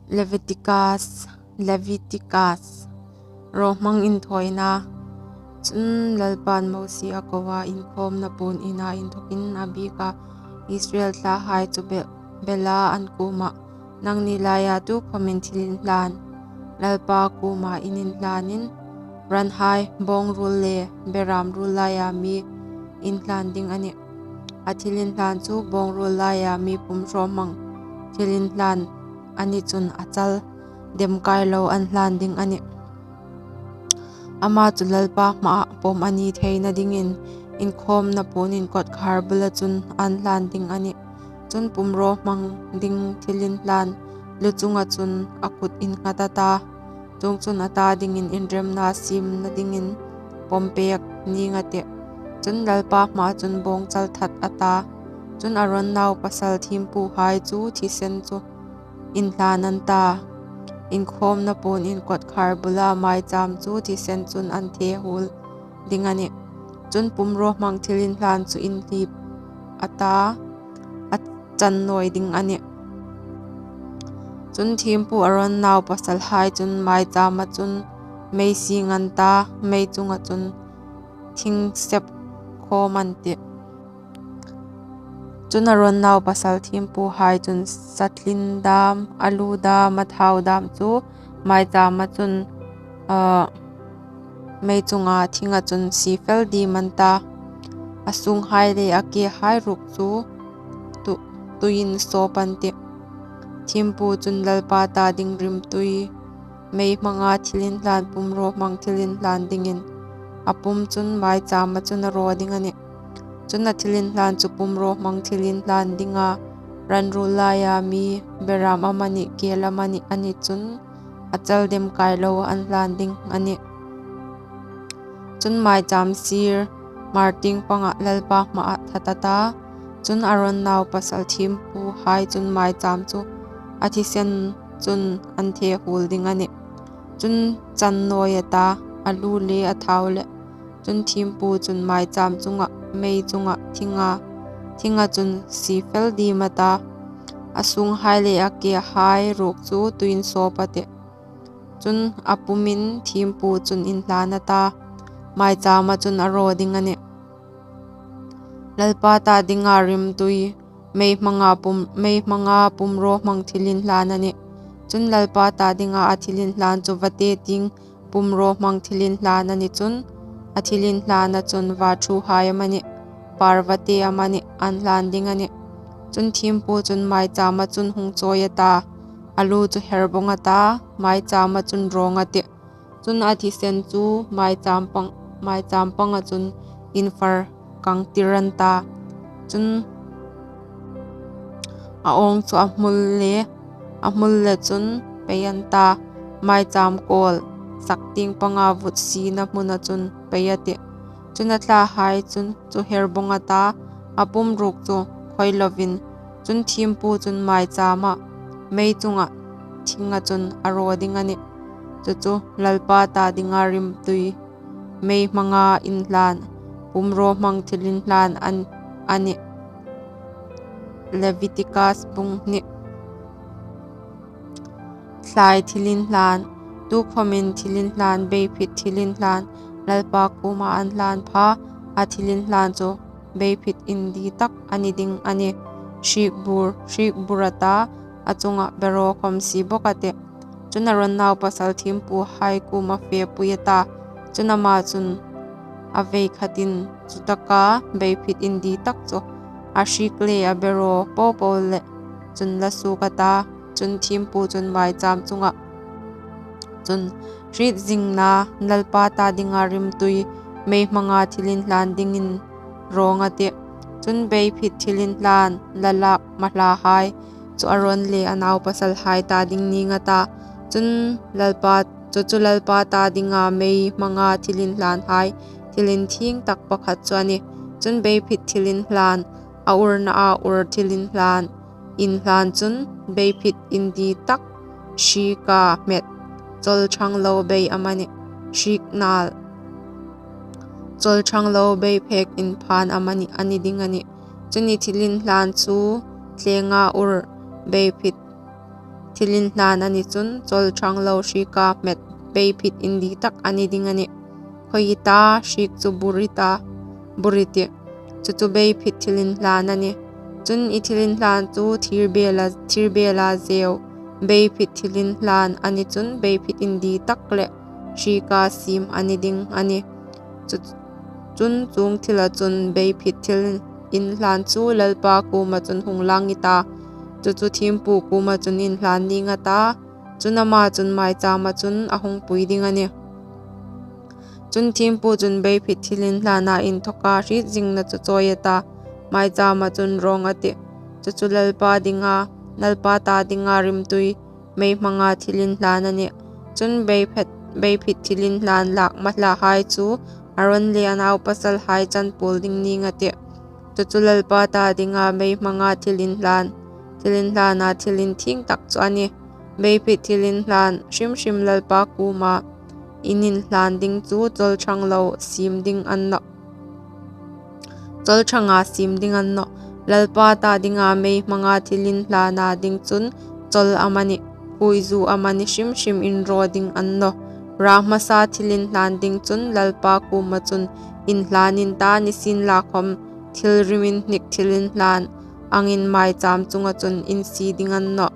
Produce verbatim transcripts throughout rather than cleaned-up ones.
Leviticus, Leviticus. Rawhmang inthawina. Chun Lalpan Mosie a ko a, inkhawmna puon ina inthokin a biek a, Israel thlahai chu be-, bela an kuomah, nangni laia tukhawmin thilinhlan Lalpa kuoma in inhlanin, ranhai bawng ruol le beram ruol laia mi inhlan ding a nih. A thilinhlan chu bawng ruol laia mi pumrawhmang thilinhlan a ni chun a chal demkai lo an hlan ding a nih. Ama chu Lalpa hmaa pawm a ni theina dingin, inkhawmna puonin kawtkhar bula chun an hlan ding a nih. Chun pumrawhmang ding thilinhlan lu chunga chun a kut innghat a ta, chuongchun a ta dingin inremna siemna dingin pawm pek ning a tih. Chun Lalpa hmaa chun bawng chal that a ta. Chun Aron naupasal thiempuhai chu thisen chu inhlan an ta, inkhawmna puonin kawtkhar bula maicham chu thisen chun an the huol ding a nih. Chun pumrawhmang thilinhlan chu inhlip a ta, a channawi ding a nih. Chun thiempu Aron naupasalhai chun maichama chun mei sing an ta, mei chunga chun thing sep khawm an tih. Chun Aron naupasal thiempuhai chun sathlin dam, alu dam, a thau dam chu maichama chun, ah, mei chunga thinga chun sie fel dim an ta, a sunghai le a kehai ruok chu tu-, tuiin sawp an tih. Thiempu chun Lalpa ta ding rimtui, mei hmanga thilinhlan pumrawhmang thilinhlan dingin a pum chun maichama chun a raw ding a nih. Chun a thilinhlan chu pumrawhmang thilinhlan dinga ran ruol laia mi beram amanih, kel amanih a ni chun a chal demkai lo an hlan ding a nih. Chun maicham sir hmar tieng panga Lalpa hmaa that a ta. Chun Aron naupasal thiempuhai chun maicham chu a thisen chun an the huol ding a nih. Chun channawi a ta, alu le a thau le. Chun thiempu chun maicham chunga, mei chunga, thinga, thinga chun sie fel dim a ta, a sunghai le a kehai ruok chu tuiin sawp a tih. Chun a pumin thiempu chun inhlan a ta, maichama chun a raw ding a nih. Lalpa ta dinga rimtui, mei hmanga pum, mei hmanga pumrawhmang thilinhlan a nih. Chun Lalpa ta dinga a thilinhlan chu vate tieng pumrawhmang thilinhlan a ni chun, a thilinhlana chun va thuhai amanih, par vate amanih an hlan ding a nih. Chun thiempu chun maichama chun hung chawi a ta, alu chu her bawng a ta, maichama chun rawng a tih. Chun a thisen chu maicham pang, maicham panga chun infar kang tir an ta. Chun a awng chu a hmul le, a hmul le chun pei an ta, maicham kawl sak tieng panga vut siena hmuna chun pei a tih. Chun a thlahai chun chu her bawng a ta, a pum ruok chu khawi lovin, chun thiempu chun maichama, mei chunga, thinga chun a raw ding a nih. Chu chu Lalpa ta dinga rimtui, mei hmanga inhlan, pumrawhmang thilinhlan an, a nih. Leviticus bung hni. Thlai thilinhlan, tukhawmin thilinhlan, beiphit thilinhlan, Lalpa kuoma an hlan pha, a thilinhlan chu beiphit indi tak a ni ding a nih. Hriek bur, hriek bur a ta, a chunga beraw khawm sie bawk a tih. Chun Aron naupasal thiempuhai kuoma fepui a ta, chun ama chun a vei khatin chutaka beiphit indi tak chu a hriek le a beraw po po le chun la suok a ta. Chun thiempu chun maicham chunga chun hriet zingna Lalpa ta dinga rimtui, mei hmanga thilinhlan dingin rawng a tih. Chun beiphit thilinhlan la lak hma hlahai chu Aron le a naupasalhai ta ding ning a ta. Chun Lalpa, chu chu Lalpa ta dinga mei hmanga thilinhlanhai thil inthieng tak pakhat chu a nih. Chun beiphit thilinhlan, a urna a ur thilinhlan, inhlan chun beiphit indi tak, hrieka hmet, chawl thang lo bei amanih, hriek nal, chawl thang lo bei phek inphan amanih a ni ding a nih. Chun i thilinhlan chu thlenga ur beiphit thilinhlan a ni chun, chawl ṭhang lo hrieka hmet beiphit indi tak a ni ding a nih. Khawi i ta, hriek chu bur i ta, bur i tih. Chu chu beiphit thilinhlan a nih. Chun i thilinhlan chu thir bela, thir bela zeu beiphit thilinhlan a ni chun, beiphit indi tak le hrieka siem a ni ding a nih. Chu, chun chuong thila chun beiphit thilinhlan chu Lalpa kuoma chun hung lang i ta. Chu chu thiempu kuoma chun inhlan ning a ta. Chun ama chun maichama chun a hung pui ding a nih. Chun thiempu chun beiphit thilinhlana inthawka hriet zingna chu chawi a ta, maichama chun rawng a tih. Chu chu Lalpa dinga, Lalpa ta dinga rimtui meihmanga thilinhlan a nih. Chun beiphit, beiphit thilinhlan lak mahlahai chu Aron le a naupasalhai chan puol ding ning a tih. Chu chu Lalpa ta dinga meihmanga thilinhlan, thilinhlana thil inthieng tak chu a nih. Beiphit thilinhlan hrim hrim Lalpa kuoma in inhlan ding chu chawl ṭhang lo siem ding a ni nawh. Chawl ṭhanga siem ding a ni nawh. Lalpa ta dinga meihmanga thilinhlana ding chun chawl amanih, khuoizu amanih hrim hrim inraw ding a ni nawh. Ra hmasa thilinhlan ding chun Lalpa kuoma chun inhlan in ta, nisienlakhawm thil rim inhnik thilinhlan angin maicham chunga chun insie ding a ni nawh.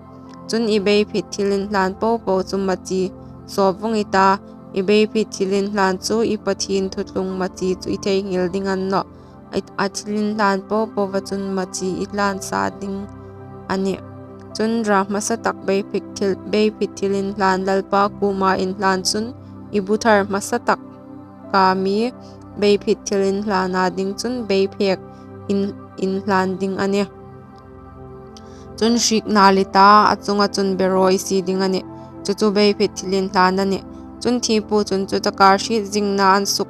Chun i beiphit thilinhlan popo chu machi sawp vawng i ta, i beiphit thilinhlan chu i Pathien thuthlung machi chu i theinghil ding a ni nawh. A, a thilinhlan popoa chun machi i hlan sa ding a nih. Chun ra hmasa tak beiphit thil, beiphit thilinhlan Lalpa kuoma inhlan chun i bu thar hmasa taka mi beiphit thilinhlana ding chun beiphek in, inhlan ding a nih. Chun hriek nal i ta, a chunga chun beraw i sie ding a nih. Chu chu beiphit thilinhlan a nih. Chun thiempu chun chutaka hriet zingna an suk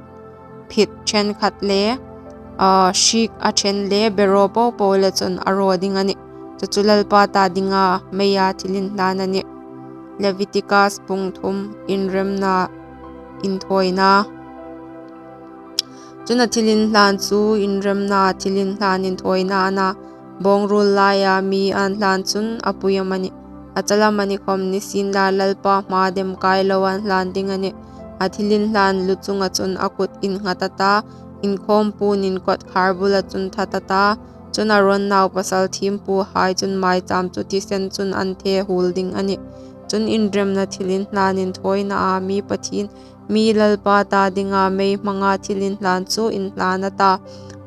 phit ṭhenkhat le, a, hriek a ṭhen le beraw popo le chun a raw ding a nih. Chu chu Lalpa ta dinga meia thilinhlan a nih. Leviticus bung thum, inremna inthawina. Chun a thilinhlan chu inremna thilinhlan inthawina a na, bawng ruol laia mi an hlan chun a pui amanih, a chal amanih khawm nisienla Lalpa hmaa demkai lo an hlan ding a nih. A thilinhlan lu chunga chun a kut innghat a ta, inkhawm puon in kawtkhar bula chun that a ta. Chun Aron naupasal thiempuhai chun maicham chu thisen chun an the huol ding a nih. Chun inremna thilinhlan inthawinaa mi Pathien, mi Lalpa ta dinga mei hmanga thilinhlan chu inhlan a ta,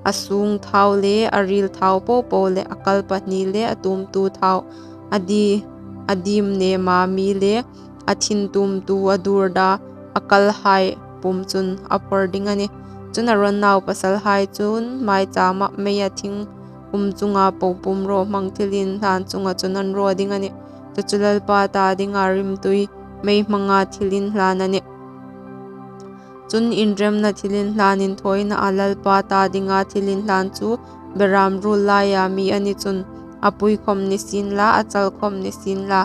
a sung thau le a ril thau popo le a kal pahni le a tumtu thau, a di, a dim nema mi le a thin tumtu a durda a kalhai pum chun a phor ding a nih. Chun Aron naupasalhai chun maichama mei a thing um chunga po pumraw hmang thilinhlan chunga chun an raw ding a nih. Chu chu Lalpa ta dinga rimtui mei hmanga thilinhlan a nih. Chun inremna thilinhlan inthawinaa Lalpa ta dinga thilinhlan chu beram ruol laia mi a ni chun, a pui khawm nisienla, a chal khawm nisienla,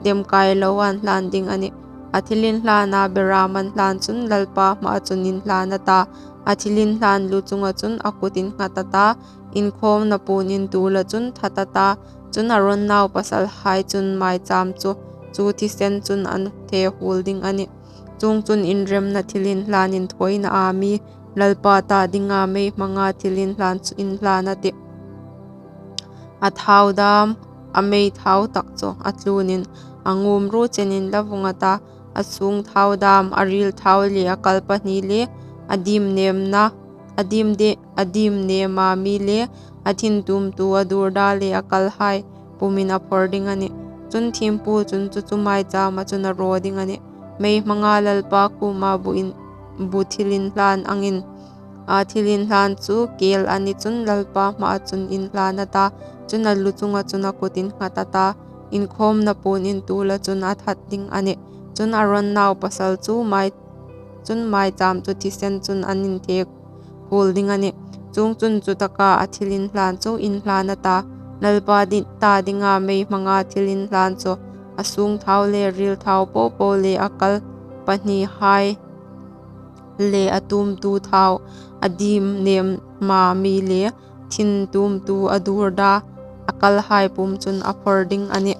demkai lo an hlan ding a nih. A thilinhlana beram an hlan chun Lalpa hmaa chun inhlan a ta, a thilinhlan lu chunga chun a kut innghat a ta, inkhawmna puon in tula chun that a ta. Chun Aron naupasalhai chun maicham chu, chu thisen chun an the huol ding a nih. Chuongchun inremna thilinhlan inthawinaa mi Lalpa ta dinga mei hmanga thilinhlan chu inhlan a tih. A thau dam, a mei thau tak chu a tlunin a ngum ru chenin la vawng a ta, a sung thau dam, a ril thau le a kal pahni le a dim nemna, a dim de, a dim nema mi le a thin tumtu a durda le a kalhai pumin a phor ding a nih. Chun thiempu chun chu chu maichama chun a raw ding a nih. Mei hmanga Lalpa kuoma bu in, bu thilinhlan angin, a thilinhlan chu kel a ni chun Lalpa hmaa chun inhlan a ta, chun a lu chunga chun a kut innghat a ta, inkhawmna puon in tula chun a that ding a nih. Chun Aron naupasal chu mai, chun maicham chu thisen chun an inthe huol ding a nih. Chuongchun chutaka a thilinhlan chu inhlan a ta, Lalpa di, ta dinga mei hmanga thilinhlan chu, a sung thau le ril thau popo le a kal pahnihai le a tumtu thau, a dim nema mi le thin tumtu a durda a kalhai pum chun a phor ding a nih.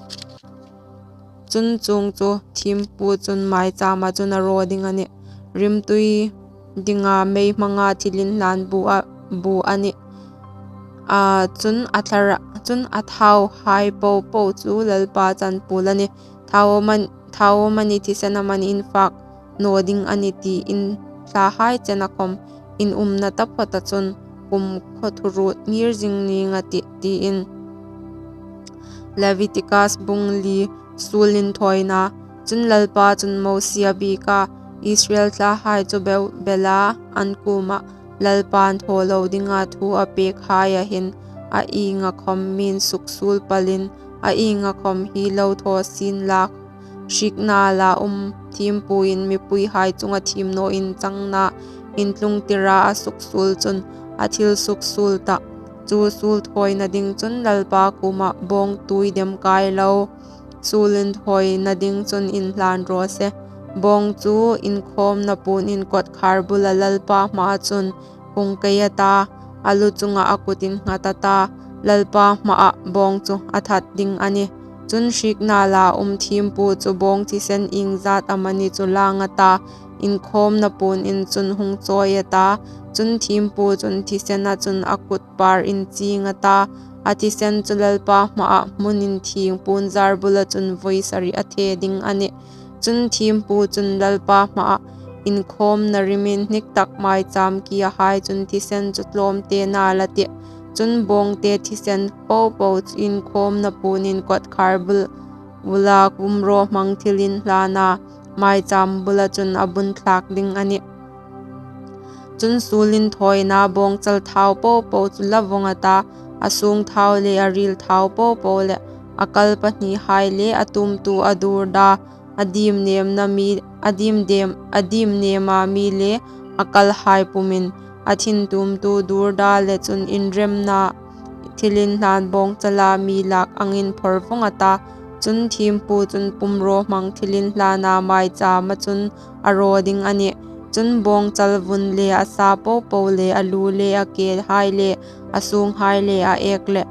Chun chuong chu thiempu chun maichama chun a raw ding a nih. Rimtui dinga mei hmanga thilinhlan bu a, bu a nih. A, chun a thar, chun a thauhai popo chu Lalpa chan pul a nih. Thau amani, thau amani thisen amani in fak naw ding a nih tiin thlahai chena khawm in umna taphawta chun kumkhaw thuruot ngir zing ning a tih, tiin. Leviticus bung li. Sul inthawina. Chun Lalpa chun Mosie a biek a, Israel thlahai chu bel, bela an kuoma Lalpa'n thaw lo dinga thu a pek haia hin a ienga khawm mi'n suksuol palin, a ienga khawm hi lo thaw sien la, hriek nala um thiempuin mipuihai chunga thiem naw inchangna intlungtira a suksuol chun a thil suksuol ta chu sul thawina ding chun Lalpa kuoma bawng tui dem kai lo sul inthawina ding chun inhlan raw se. Bawng chu inkhawmna puon in kawtkhar bula Lalpa hmaa chun hung kei a ta, a lu chunga a kut innghat a ta, Lalpa hmaa bawng chu a that ding a nih. Chun hriek nala um thiempu chu bawng thisen iengzat amani chu lang a ta, inkhawmna puon in chun hung chawi a ta. Chun thiempu chun thisena chun a kut par inchieng a ta, a thisen chu Lalpa hmaa hmun inthieng puonzar bula chun vawi sari a the ding a nih. Chun thiempu chun Lalpa hmaa inkhawmna rimin hnik tak maicham kiahai chun thisen chu tlawmte nal a tih. Chun bawngte thisen popo chu inkhawmna puon in kawtkhar bul, bula pumrawhmang thilinhlana maicham bula chun a bun thlak ding a nih. Chun sul inthawina bawngchal thau popo chu la vawng a ta, a sung thau le a ril thau popo le a kal pahnihai le a tumtu a durda, a dimnemna mi, a dimdem, a dimnema mi le a kalhai pumin a thin tumtu durda le chun inremna thilinhlan bawngchala mi lak angin phawr vawng a ta. Chun thiempu chun pumrawhmang thilinhlana maichama chun a raw ding a nih. Chun bawngchal vun le a sa popo le a lu le a kehai le a sunghai le a ek le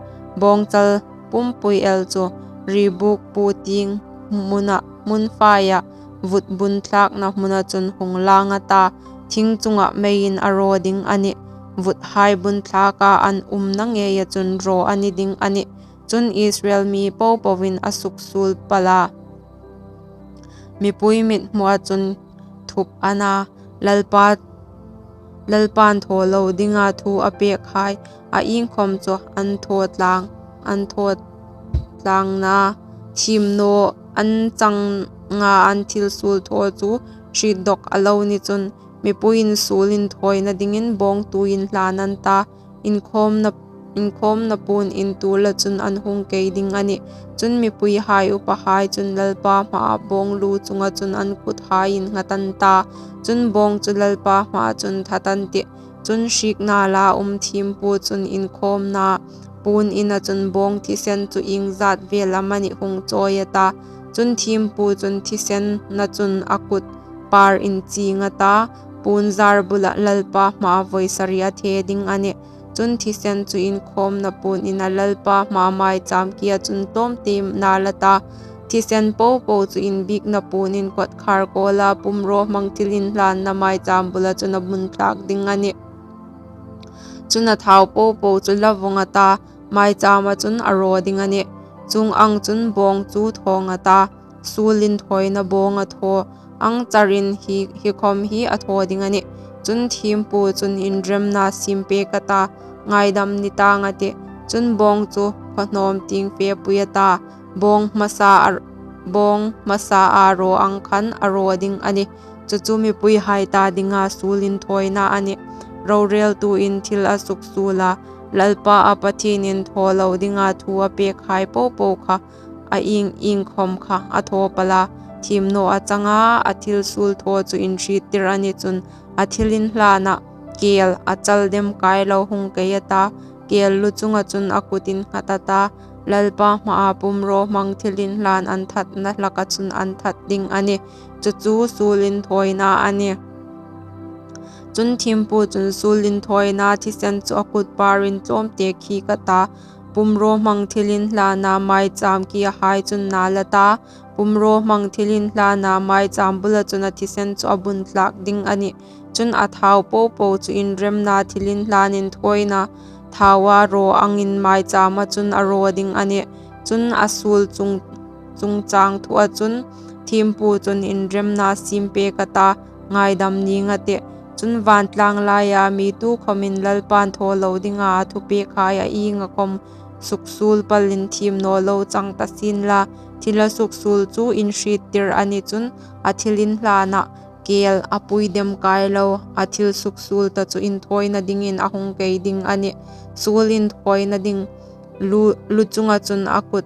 bawngchal pumpui el chu ribuk pu tieng hmuna, hmun faia vut bun thlakna hmuna chun hung lang a ta, thing chunga meiin a raw ding a nih. Vuthai bun thlaka an umna ngeia chun raw a ni ding a nih. Chun Israel mi popoin a suksuol pal a, mipui mithmua chun thup a na, Lalpa, Lalpa'n thaw lo dinga thu a pekhai a iengkhawm chu an thaw tlang, an thaw tlangna thiem naw an changa an thil suol thaw chu hriet dawk a lo ni chun, mipuiin sul inthawina dingin bawng tui inhlan an ta, inkhawmna, inkhawmna puon in tuola chun an hung kei ding a nih. Chun mipuihai upahai chun Lalpa hmaa bawng lu chunga chun an kuthai innghat an ta. Chun bawng chu Lalpa hmaa chun that an tih. Chun hriek nala um thiempu chun inkhawmna puon ina chun bawng thisen chu iengzat vel amanih hung chawi a ta. Chun thiempu chun thisena chun a kut par inchieng a ta, puonzar bula Lalpa hmaa vawi sari a the ding a nih. Chun thisen chu inkhawmna puon ina Lalpa hmaa maicham kia chun tlawmte nal a ta, thisen popo chu inbiekna puon in kawtkhar kawla pumrawhmang thilinhlanna maicham bula chun a bun thlak ding a nih. Chun a thau popo chu la vawng a ta, maichama chun a raw ding a nih. Chuong ang chun bawng chu thawng a ta, sul inthawina bawng a thaw ang charin hi, hi khawm hi a thaw ding a nih. Chun thiempu chun inremna siem pek a ta, ngaidam ni tang a tih. Chun bawng chu khawhnawm tieng fepui a ta, bawng hmasa a, bawng hmasa a raw ang khan a raw ding a nih. Chu chu mipuihai ta dinga sul inthawina a nih. Roreltuin thil a suksuola, Lalpa a Pathienin thaw lo dinga thu a pekhai popo kha a ieng ieng khawm kha a thaw pal a, thiem naw a changa a thil suol thaw chu inhriettir a ni chun, a thilinhlana kel a chal dem kai lo hung kei a ta, kel lu chunga chun a kut innghat a ta, Lalpa hmaa pumrawhmang thilinhlan an thatna hlaka chun an that ding a nih. Chu chu sul inthawina a nih. Chun thiempu chun sul inthawina thisen chu a kut parin tlawmte khik a ta, pumrawhmang thilinhlana maicham kiahai chun nal a ta, pumrawhmang thilinhlana maicham bula chun a thisen chu a bun thlak ding a nih. Chun a thau po po chu inremna thilinhlan inthawina thaua raw angin maichama chun a raw ding a nih. Chun a suol chung, chungchang thua chun thiempu chun inremna siem pek a ta, ngaidam ning a tih. Chun vantlang laia mi tukhawmin Lalpan thaw lo dinga a thupekhai a ienga khawm suksuol palin thiem naw lo chang ta sien la, thil a suksuol chu inhriettir a ni chun a thilinhlana kel a pui dem kai lo, a thil suksuol ta chu inthawina dingin a hung kei ding a nih. Suol inthawina ding lu, lu chunga chun a kut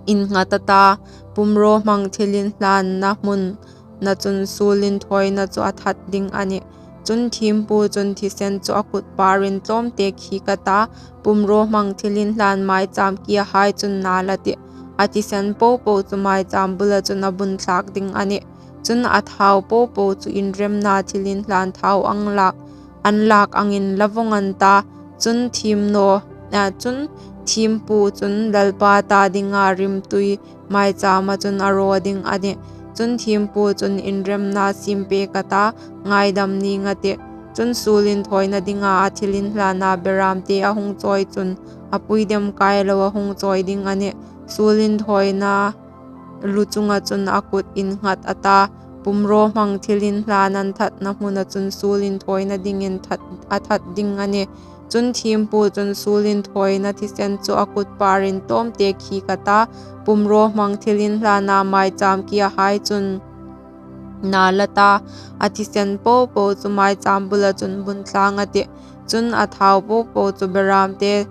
innghat a ta, pumrawhmang thilinhlanna hmuna chun suol inthawina chu a that ding a nih. Chun thiempu chun thisen chu a kut parin tlawmte khik a ta, pumrawhmang thilinhlan maicham kiahai chun nal a tih. A thisen po po chu maicham bula chun a bun thlak ding a nih. Chun a thau po po chu inremna thilinhlan thau ang lak, an lak angin la vawng an ta. Chun thiem naw, a, chun thiempu chun Lalpa ta dinga rimtui maichama chun a raw ding a nih. Chun thiempu chun inremna siem pek a ta, ngaidam ning a tih. Chun suol inthawina dinga a thilinhlana beramte a hung chawi chun a pui dem kai lo a hung chawi ding a nih. Suol inthawina lu chunga chun a kut innghat a ta, pumrawhmang thilinhlan an thatna hmuna chun suol inthawina dingin that, a that ding a nih. Chun thiempu chun suol inthawina thisen chu a kut parin tlawmte khik a ta, pumrawhmang thilinhlana maicham kiahai chun nal a ta, a thisen po po chu maicham bula chun bun tlang a tih. Chun a thau po po chu beramte,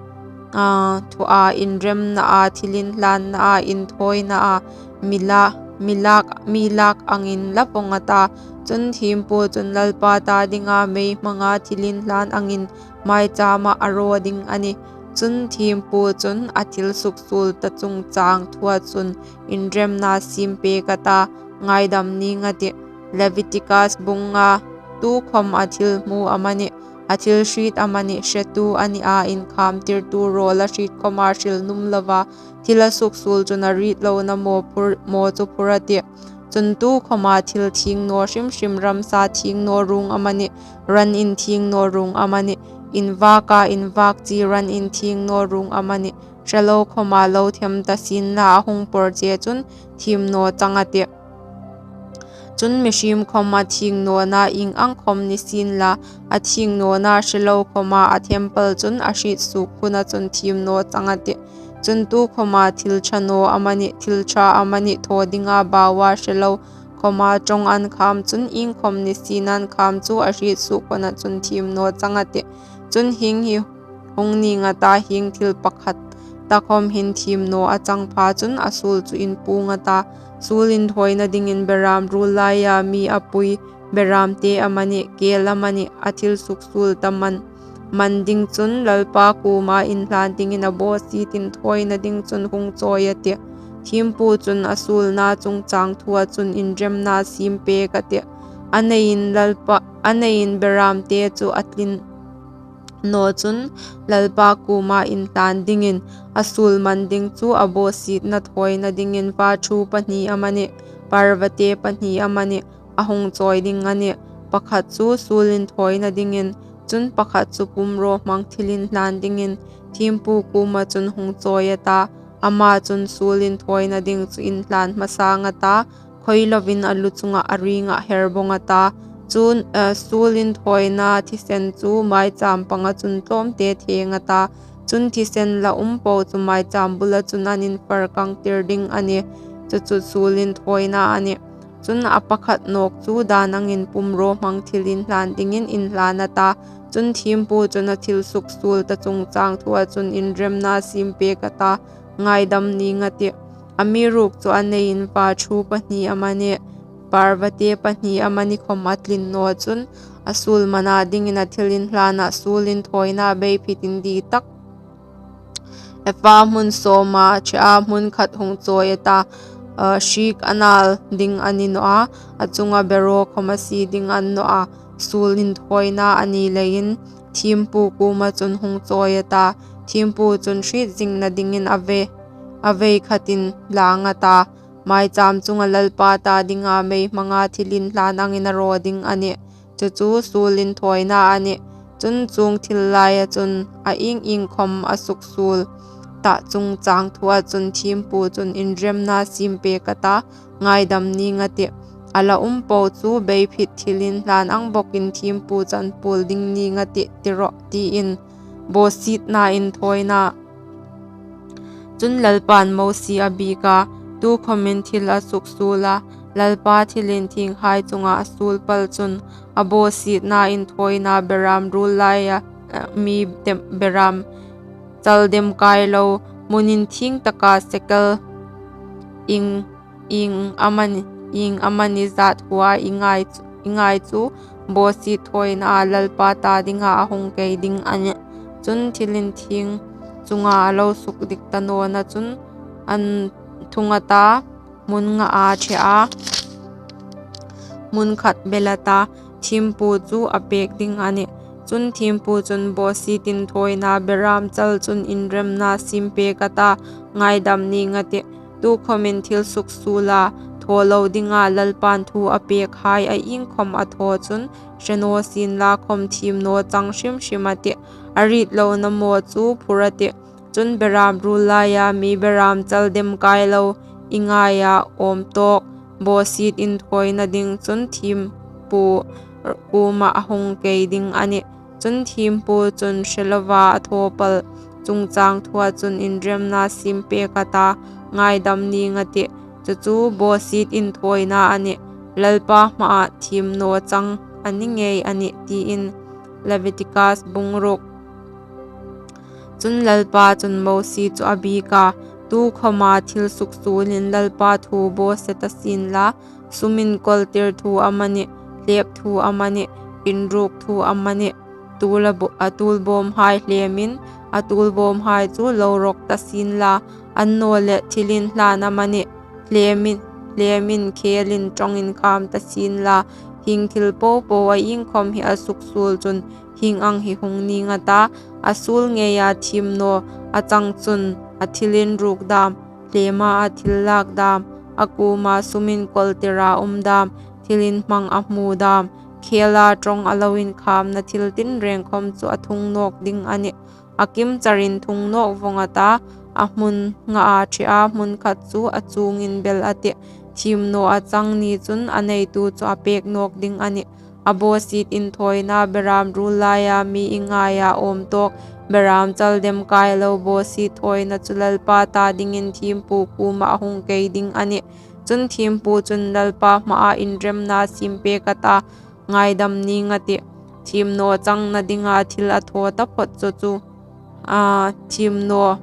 a, thua inremnaa thilinhlannaa inthawinaa mi la, mi lak, mi lak angin la vawng a ta. Chun thiempu chun Lalpa ta dinga mei hmanga thilinhlan angin maichama a raw ding a nih. Chun thiempu chun a thil suksuol ta chungchang thua chun inremna siem pek a ta, ngaidam ning a tih. Leviticus bung nga, tukhawm a thil hmu amanih, a thil hriet amanih hretu a nia inkhamtirtu rawl a hriet khawma hril nuom lova thil a suksuol chun a rit lona maw phur, maw chu phur a tih. Chun tukhawma thil thieng naw hrim hrim, ramsa thieng naw ruong amanih, ran inthieng naw ruong amanih, invaka invak chi ran inthieng naw ruong amanih, hre lo khawma lo them ta sien la, a hung pawr che chun thiem naw chang a tih. Chun mihriem khawma thieng nawna ieng ang khawm ni sien la, a thieng nawna hre lo khawma a them pal chun a hriet suok huna chun thiem naw chang a tih. Chun tukhawma thil ṭha naw amanih, thil ṭha amanih thaw dinga baua hre lo khawma ṭawng an kham chun ieng khawm ni sien an kham chu a hriet suok huna chun thiem naw chang a tih. Chun hieng hi hung ning a ta, hieng thil pakhat ta khawm hin thiem naw a chang pha chun a suol chu inpuong a ta. Suol inthawina dingin beram ruol laia mi a pui beramte amanih, kel amanih, a thil suksuol ta man, man ding chun Lalpa kuoma inhlan dingin a bawsiet inthawina ding chun hung chawi a tih. Thiempu chun a suolna chungchang thua chun inremna siem pek a tih. A neiin Lalpa, a neiin beramte chu a tlin naw chun Lalpa kuoma inhlan dingin a suol man ding chu a bawsietna thawina dingin vaṭhu pahni amanih, parvate pahni amanih, a hung chawi ding a nih. Pakhat chu suol inthawina dingin, chun pakhat chu pumrawhmang thilinhlan dingin thiempu kuoma chun hung chawi a ta, ama chun suol inthawina ding chu inhlan hmasa a ta, khawi lovin a lu chunga a ringa her bawng a ta. Chun, eh, suol inthawina thisen chu maicham panga chun tlawmte theng a ta. Chun thisen la um po chu maicham bula chun an infar kangtir ding a nih. Chu chu suol inthawina a nih. Chun a pakhat nawk chu dan angin pumrawhmang thilinhlan dingin inhlan a ta. Chun thiempu chun a thil suksuol ta chungchang thua chun inremna siem pek a ta, ngaidam ning a tih. Amiruokchu a neiin vaṭhu pahni amanih, parvate pahni amanih khawm a tlin naw chun a suol mana dingin a thilinhlana suol inthawina bei phit indi tak, efa hmun sawma ṭhea hmun khat hung chawi a ta, a, hriek a nal ding a ni naw a, a chunga beraw khawm a sie ding a ni naw a, suol inthawina a ni leiin thiempu kuoma chun hung chawi a ta. Thiempu chun hriet zingna dingin a vei, a vei khatin lang a ta. maichâm chunga Lalpa ta dinga mei hmanga thilinhlan angin a raw ding a nih. Chu chu suol inthawina a nih. Chun chuong thil laia chun a ieng ieng khawm a suksuol ta chungchâng thua chun thiempu chun inremna siempêk a ta, ngaidam nîng a tih. A la um po chu beiphit thilinhlan ang bawkin thiempu chanpuol ding nîng a tih, ti rawh, tiin. Bawsietna inthawina. Chun Lalpain Mosie a biek a, tukhawmin thil a suksuol a, Lalpa thil inthienghai chunga a suol pal chun, a bawsietna inthawina berâm ruol laia, eh, mi tem-, berâm chal demkai lo, hmun inthieng taka sekel ieng, ieng amani, ieng amani zat hua i ngai chu, i ngai chu bawsiet thawinaa Lalpa ta dinga a hung kei ding a nih. Chun thil inthieng chunga a lo sukdik ta nawna chun an thung a ta, hmun ngaa ṭhe a, hmun khat bel a ta, thiempu chu a pêk ding a nih. Chun thiempu chun bawsiet inthawina berâm chal chun inremna siempêk a ta, ngaidam nîng a tih. Tukhawmin thil suksuola thaw lo dinga Lalpain thu a pêkhai a ieng khawm a thaw chun, hre naw sienla khawm thiem naw chang hrim hrim a tih. A riet lo na maw chu phur a tih. Chun berâm ruol laia mi berâm chal demkai lo i ngaia awm tawk bawsiet inthawina ding chun thiempu kuoma a hung kei ding a nih. Chun thiempu chun hre lova a thaw pal chungchâng thua chun inremna siempêk a ta, ngaidam nîng a tih. Chu chu bawsiet inthawina a nih. Lalpa hmaa thiem naw chang a ni ngei a nih, tiin. Leviticus bung ruk. Chun Lalpa chun Mosie chu a biek a, tukhawma thil suksuolin Lalpa thu bawsiet ta sienla, sum inkawltir thu amanih, hlêp thu amanih, inruk thu amanih, tuol a bu-, a tuolbawmhai hlemin, a tuolbawmhai chu lo rawk ta sienla, annawleh thilinhlan amanih, hlemin, hlemin khelin ṭawng inkhâm ta sienla, hieng thil popo a ieng khawm hi a suksuol chun, hieng ang hi hung nîng a ta, a suol ngeia thiem naw a chang chun, a thil inruk dâm, hlema a thil lâk dâm, a kuoma sum inkawltira um dâm, thil inhmang a hmu dâm, khela ṭawng a lo inkhâmna thil tinrêng khawm chu a thung nâwk ding a nih. A kim charin thung nâwk vawng a ta, a hmun ngaa ṭhea hmun khat chu a chuongin bel a tih. Thiem naw a chang ni chun a neitu chu a pêk nâwk ding a nih. A bawsiet inthawina berâm ruol laia mi i ngaia awm tawk, berâm chal demkai lo bawsiet thawina chu Lalpa ta dingin thiempu kuoma a hung kei ding a nih. Chun thiempu chun Lalpa hmaa inremna siempêk a ta, ngaidam nîng a tih. Thiem naw changna dinga thil a thaw taphawt chu chu, a, thiem naw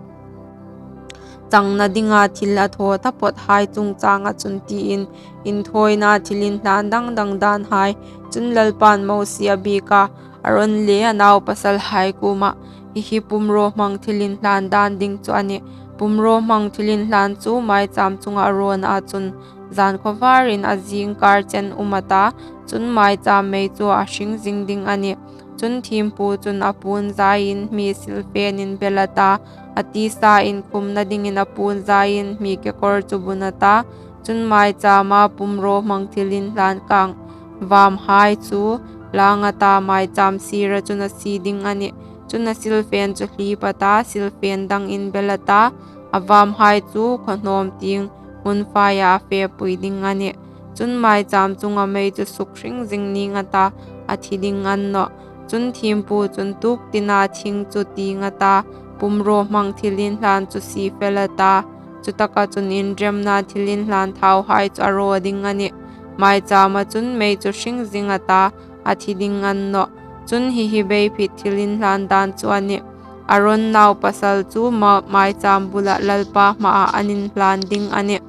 changna dinga thil a thaw taphawthai chungchânga chun tiin, inthawina thilinhlan dang dang dânhai. Chun Lalpain Mosie a biek a, Aron le a naupasalhai kuomah, hi hi pumrawhmang thilinhlan dân ding chu a nih. Pumrawhmang thilinhlan chu maichâm chunga a rawna chun, zânkhawvarin a zîngkâr chen um a ta, chun maichâm mei chu a hring zing ding a nih. Chun thiempu chun a puon zaiin hmi silfenin bel a ta, a tisa inkhumna dingin a puon zaiin hmi kekawr chu bun a ta, chun maichâma pumrawhmang thilinhlan kâng vâmhai chu lâng a ta, maichâm sira chun a sie ding a nih. Chun a silfen chu hlip a ta, silfen dangin bel a ta, a vâmhai chu khawhnâwm tieng hmun faia a fepui ding a nih. Chun maichâm chunga mei chu suk hring zing nîng a ta, a thi ding a ni nawh. Chun thiempu chun tuok tina thing chu tieng a ta, pumrawhmang thilinhlan chu sie fel a ta, chutaka chun inremna thilinhlan thauhai chu a raw ding a nih. Maichâma chun mei chu hring zing a ta, a thi ding a ni nawh. Chun hi hi beiphit thilinhlan dân chu a nih. Aron naupasal chu ma-, maichâm bula Lalpa hmaa an inhlan ding a nih.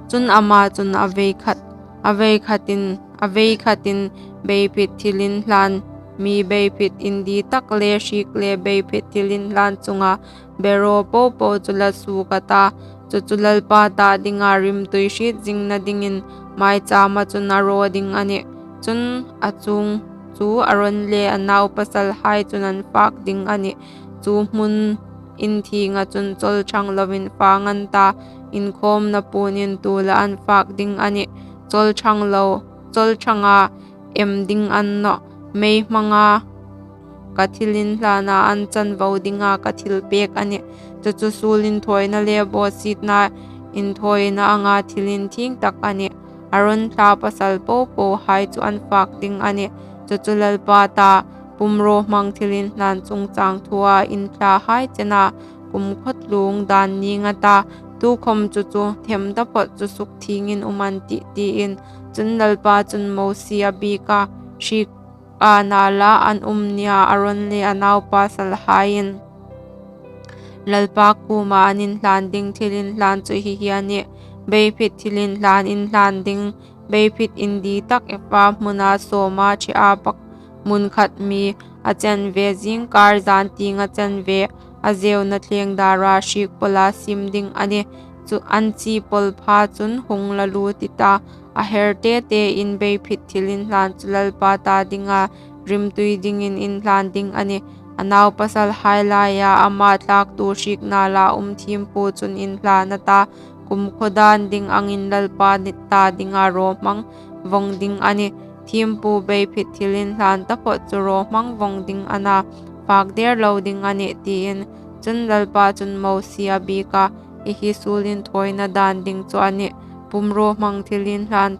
Chun ama chun a veikhat, a veikhatin, a veikhatin beiphit thilinhlan, mi beiphit indi tak le hriek le beiphit thilinhlan chunga beraw popo chu la suok a ta, chu chu Lalpa ta dinga rimtui hriet zingna dingin maichâma chun a raw ding a nih. Chun a chuong chu Aron le a naupasalhai chun an fâk ding a nih. Chu hmun inthienga chun chawlṭhang loin fâng an ta, inkhâwmna puon in tuola an fâk ding a nih. Chawlṭhang lo, chawlṭhanga em ding an nawh. Mei hmanga ka thil inhlâna an chanvo dinga ka thilpêk a nih. Chu chu suol inthawina le bawsietna inthawina anga thil inthieng tak a nih. Aron thla pasal po pohai chu an fâk ding a nih. Chu chu Lalpa ta pumrawhmang thilinhlân chungchâng thua in thlahai chena kumkhaw tluong dân nîng a ta, tukhawm chu chu them taphawt chu sukthiengin um an tih, tiin. Chun Lalpa chun Mosie a biek a, Hriek a nâla an um nia Aron le a naupasalhaiin Lalpa kuoma an inhlân ding thilinhlân chu hi hi a nih: beiphit thilinhlân inhlân ding, beiphit indi tak epha hmuna sâwma ṭhea pak hmun khat mi, a chanve zîngkâr zântieng a chanve, a zeuna thlêngdâra hriek pawla siem ding a nih. Chu an chi pawl pha chun hung la lût i ta, a her te tein beiphit thilinhlân chu Lalpa ta dinga rimtui dingin inhlân ding a nih. A naupasalhai laia ama thlâktu hriek nâla um thiempu chun inhlân a ta, kumkhaw dân ding angin Lalpa ta dinga rawhmang vawng ding a nih. Thiempu beiphit thilinhlân taphawt chu rawhmang vawng ding a na, fâk dêr lo ding a nih, tiin. Chun Lalpa chun Mosie a biek a, Hi hi suol inthawina dân ding chu a nih: pumrawhmang thilinhlân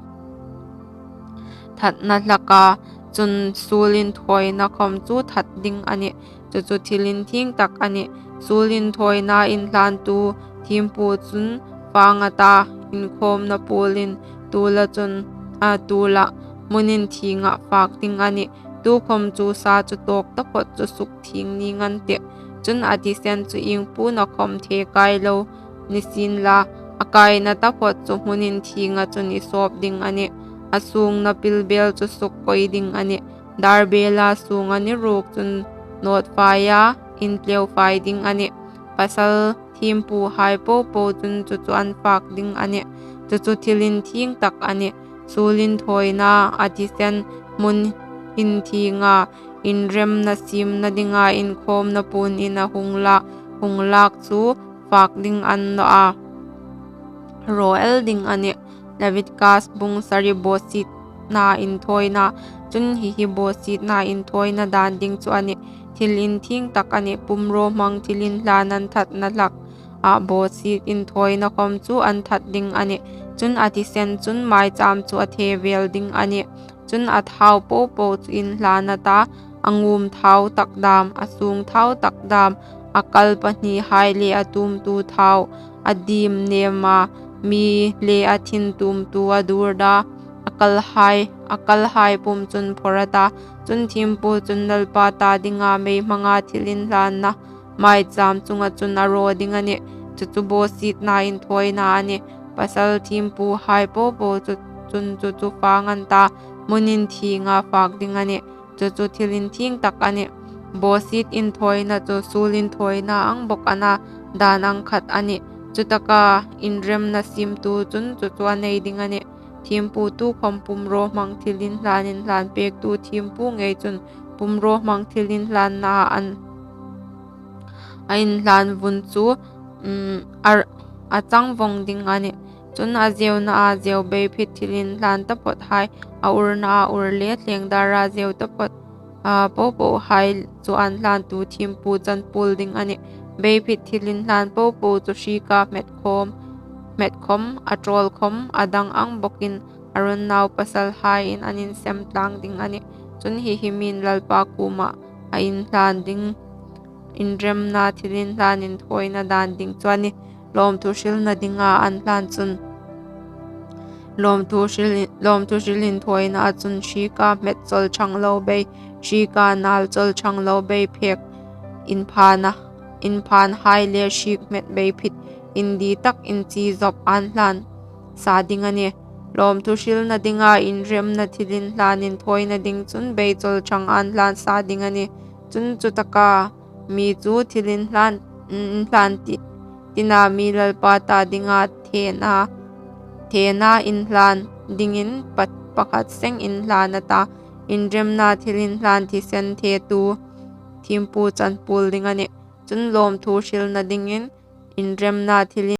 thatna hlaka chun suol inthawina khawm chu that ding a nih. Chu chu thil inthieng tak a nih. Suol inthawina inhlântu thiempu chun fâng a ta, inkhâwmna puon in tuola chun, a, tuola hmun inthiengah fâk ding a nih. Tukhawm chu sa chu tâwk taphawt chu sukthieng nîng an tih. Chun a thisen chu ieng puona khawm the kai lo ni sienla, a kaina taphawt chu hmun inthienga chun i sâwp ding a nih. A sûngna pilbêl chu sukkawi ding a nih. Dârbêla sûnga ni ruok chun nawtfaia intleufai ding a nih. Pasal thiempuhai po po chun chu chu an fâk ding a nih. Chu chu thil inthieng tak a nih. Suol inthawina a thisen hmun inthienga inremna siemna dinga inkhâwmna puon ina hung la, hung lâk chu fâk ding a ni naw a, raw el ding a nih. Levitikas bung sari, bawsietna inthawina. Chun hi hi bawsietna inthawina dân ding chu a nih: thil inthieng tak a nih. Pumrawhmang thilinhlân an thatna hlak a bawsiet inthawina khawm chu an that ding a nih. Chun a thisen chun maichâm chu a the vêl ding a nih. Chun a thau po po chu inhlân a ta, a ngûm thau tak dâm, a sûng thau tak dâm, a kal pahnihai le a tuomtu thau, a diem nêma mi le a thin tuomtu a dûrda, a kalhai, a kalhai pum chun phawrh a ta. Chun thiempu chun Lalpa ta dinga mei hmanga thilinhlânna maichâm chunga chun a raw ding a nih. Chu chu bawsietna inthawina a nih. Pasal thiempuhai po po chu, chun chu chu fâng an ta, hmun inthienga fâk ding a nih. Chu chu thil inthieng tak a nih. Bawsiet inthawina chu suol inthawina ang bawk a na, dân ang khat a nih. Chutaka inremna siemtu chun chu chu a nei ding a nih. Thiempu tukhawm pumrawhmang thilinhlân inhlânpêktu thiempu ngei chun pumrawhmang thilinhlânnaa an, a inhlân vun chu, um, a, a chang vawng ding a nih. Chun a zeunaa zeu beiphit thilinhlân taphawthai, a urnaa ur le thlêngdâra zeu taphawt, a, po pohai chu an hlântu thiempu chanpuol ding a nih. Beiphit thilinhlân po po chu hrieka hmet khawm, hmet khawm, a ṭâwl khawm, a dang ang bawkin Aron naupasalhaiin an insem tlâng ding a nih. Chun hi hi mi'n Lalpa kuoma a inhlân ding inremna thilinhlân inthawina dân ding chu a nih. Lawmthu hrilna dinga an hlân chun, lawmthu hril, lawmthu hril inthawinaa chun hrieka hmet chawlṭhang lo bei, hrieka nâl chawlṭhang lo bei phêk, inphana, inphanhai le hriek hmet beiphit indi tak inchizawp an hlân sa ding a nih. Lawmthu hrilna dinga inremna thilinhlân inthawina ding chun bei chawlṭhang an hlân sa ding a nih. Chun chutaka mi chu thilinhlân, inhlân ti, tina mi Lalpa ta dinga thena, thena inhlân dingin pa, pakhat seng inhlân a ta, inremna thilinhlân thisen thetu thiempu chanpuol ding a nih. Chun, lâwmthu hrilna dingin inremna thil